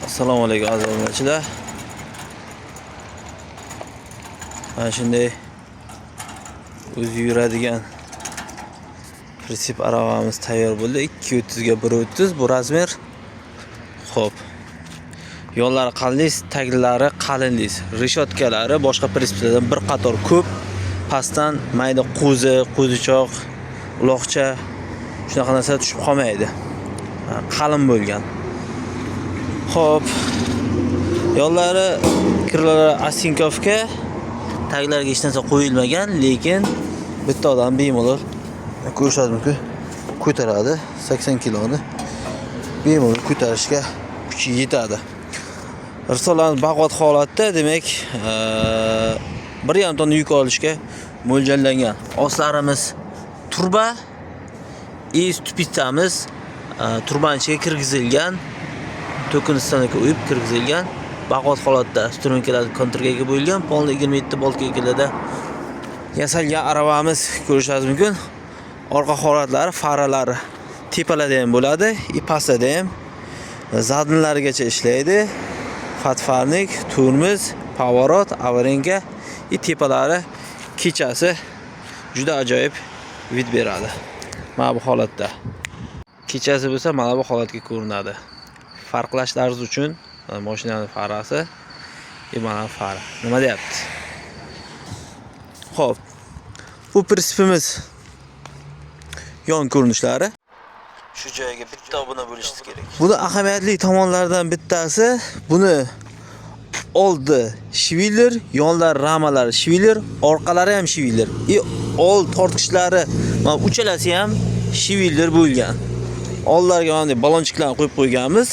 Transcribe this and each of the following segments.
Assalomu alaykum, aziz obunachilar. Mana shunday o'zi yuradigan pritsep aravamiz tayyor bo'ldi. 2.30 ga 1.30 bu razmer. Xo'p. Yo'llari qalinlik, taglari qalinlik, reshotkalari boshqa pritseplardan bir qator ko'p. Pastdan mayda qo'zi, qo'zichoq, uloqcha shunaqa narsa tushib qolmaydi. Qalin bo'lgan. Xo'p. Yo'llari kirlari osinkovka, taglariga hech narsa qo'yilmagan, lekin bitta odam bemalol ko'rishingiz mumkin. Ko'taradi 80 kiloni. Bemalol ko'tarishga kuchi yetadi. Risolarimiz baquvvat holatda, demak, 1,5 tonna yuk olishga mo'ljallangan. Oslarimiz turba и stupitsamiz turbani ichiga kirgizilgan. To'kin stanokka uyib kirgizilgan. Baquvvat holatda strunkalar kontrgayga bo'lgan, polni 27 boltga ekalada yasalgan aravamiz ko'rishingiz mumkin. Orqa holatlari, faralari tepalarda ham bo'ladi, и pastda ham zadnlarigacha ishlaydi. Fatfarnik, turmiz, поворот, avarenka и tepalari kechasi juda ajoyib вид beradi. Mana bu holatda. Kechasi bo'lsa mana bu holatga ko'rinadi. Farqlashlaringiz uchun mana mashinaning farasi и mana fara. Nima deyapti? Xo'p. Bu pritsepimiz yon ko'rinishlari. Shu joyga bitta obuna bo'lishingiz kerak. Buni ahamiyatli tomonlaridan bittasi, buni oldi швеллер, yonlar ramalari швеллер, orqalari ham швеллер. И old tortqichlari, mana uchalasi ham швеллер bo'lgan. Oldlariga mana bunday balonchiklarni qo'yib qo'yganmiz.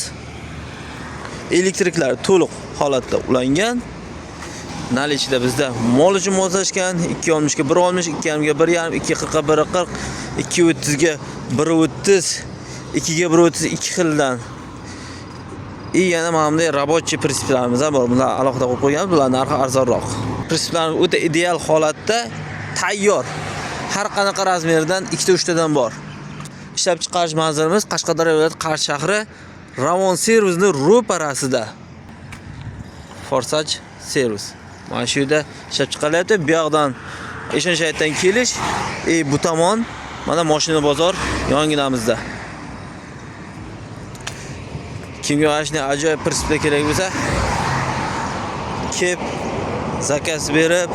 Elektriklar to'liq holatda ulangan. Наличие da bizda mol uchun moslashgan 2.60 ga 1.60, 2.5 ga 1.5, 2.40 ga 1.40, 2.30 ga 1.30, 2 ga 1.30 ikki xildan. И yana mana bunday рабочий pritseplarimiz ham bor. Bular alohida qo'yib qo'yganmiz. Bular narxi arzonroq. Pritseplarimiz o'ta ideal holatda tayyor. Har qanaqa razmerdan ikkita uchtadan bor. Ishlab chiqarish manzilimiz Qashqadaryo viloyati Qarshi shahri, Ravon servisni ro'parasida. Forsaj servis. Mana shu yerda ishlab chiqarilyapti. Bu yoqdan Eshonshaytdan kelish, bu tomon mana mashina bozor yonginamizda. Kimga mana shunday ajoyib pritseplar kerak bo'lsa, kelib заказ berib,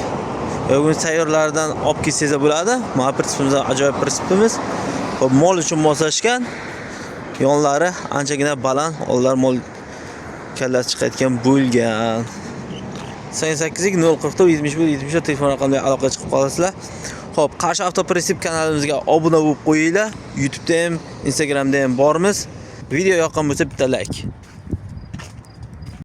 yoki tayyorlaridan olib kelsangiz bo'ladi. Mana pritsepimiz ajoyib pritsepimiz. Xo'p, mol uchun moslashgan. Yonlari anchagina baland, oldlar mol kallasi chiqayotgan bo'lgan. 88 044 71 74 telefon raqamiga aloqaga chiqib qolasizlar. Xo'p, Qarshi Avtopritsep kanalimizga obuna bo'lib qo'yinglar. YouTube'da ham, Instagramda ham bormiz. Video yoqqan bo'lsa bitta like.